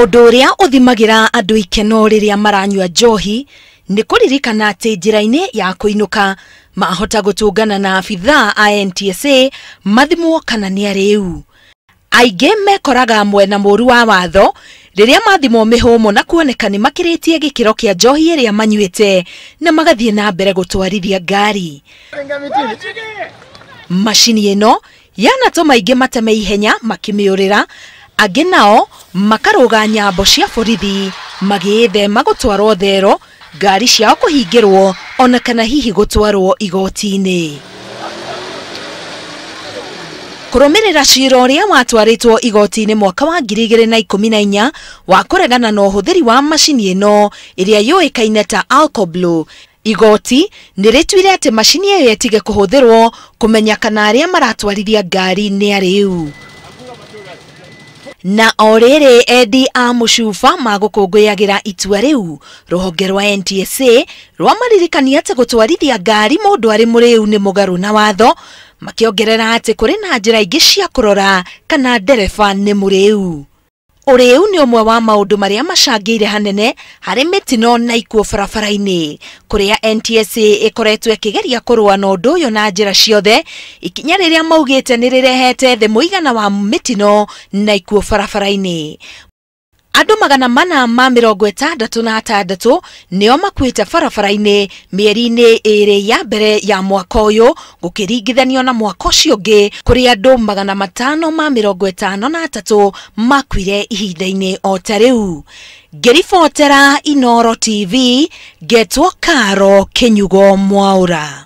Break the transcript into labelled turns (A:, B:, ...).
A: Ũndũ ũrĩa ũthimagĩra andũ ikeno rĩrĩa maranyua njohi nĩ kũririkana atĩ njĩra-inĩ ya kũinũka mahota gũtũngana na abithaa a NTSA mathimwo kana nĩ arĩu. Aingĩ mekoraga mwena mũru wa watho rĩrĩa mathimwo mĩhũmũ na kuoneka nĩ makĩrĩtie gĩkĩro kĩa njohi ĩrĩa manyuĩte na magathiĩ na mbere gũtwarithia ngari. Macini ĩno yanatũma aingĩ mateme ihenya makĩmĩũrĩra, angĩ nao makarũga nyambo cia borithi magĩĩthema gũtwarwo thero, ngari ciao kũhingĩrwo ona kana hihi gũtwarwo igoti-inĩ. Kũrũmĩrĩra cira ũrĩa watwarĩtwo igoti-inĩ mwaka wa 2014 wa kũregana na ũhũthĩri wa macini ĩno ĩrĩa yũĩkaine ta Alcoblow, igoti nĩ rĩtuire atĩ macini ĩyo ĩtige kũhũthĩrwo kũmenya kana arĩa maratwarithia ngari nĩ arĩu. Na o rĩrĩ endi a mũcuba magũkũngũyagĩra itua rĩu, rũhonge rwa NTSA rwamaririkania atĩ gũtwarithia ngari mũndũ arĩ mũrĩu nĩ mũgarũ na watho, makĩongerera atĩ kũrĩ na njĩra ingĩ cia kũrora kana ndereba nĩ mũrĩu. Ũrĩu nĩ ũmwe wa maũndũ marĩa macangĩire hanene harĩ mĩtino na ikuũ barabara-inĩ, kũrĩa NTSA ĩkoretwo ĩkĩgeria kũrũa na ũndũ ũyũ na njĩra ciothe, ikinya rĩrĩa maugĩte nĩ rĩrehete thĩ mũigana wa mĩtino na ikuũ barabara-inĩ. Andũ 466 nĩo makuĩte barabara-inĩ mĩeri-inĩ ĩrĩ ya mbere ya mwaka ũyũ gũkĩringithanio na mwaka ũcio ũngĩ kũrĩ andũ 553 makuire ihinda-inĩ o ta rĩu. Ngĩribotera Inooro TV, ngetwo Karo Kĩnyugo Mwaũra.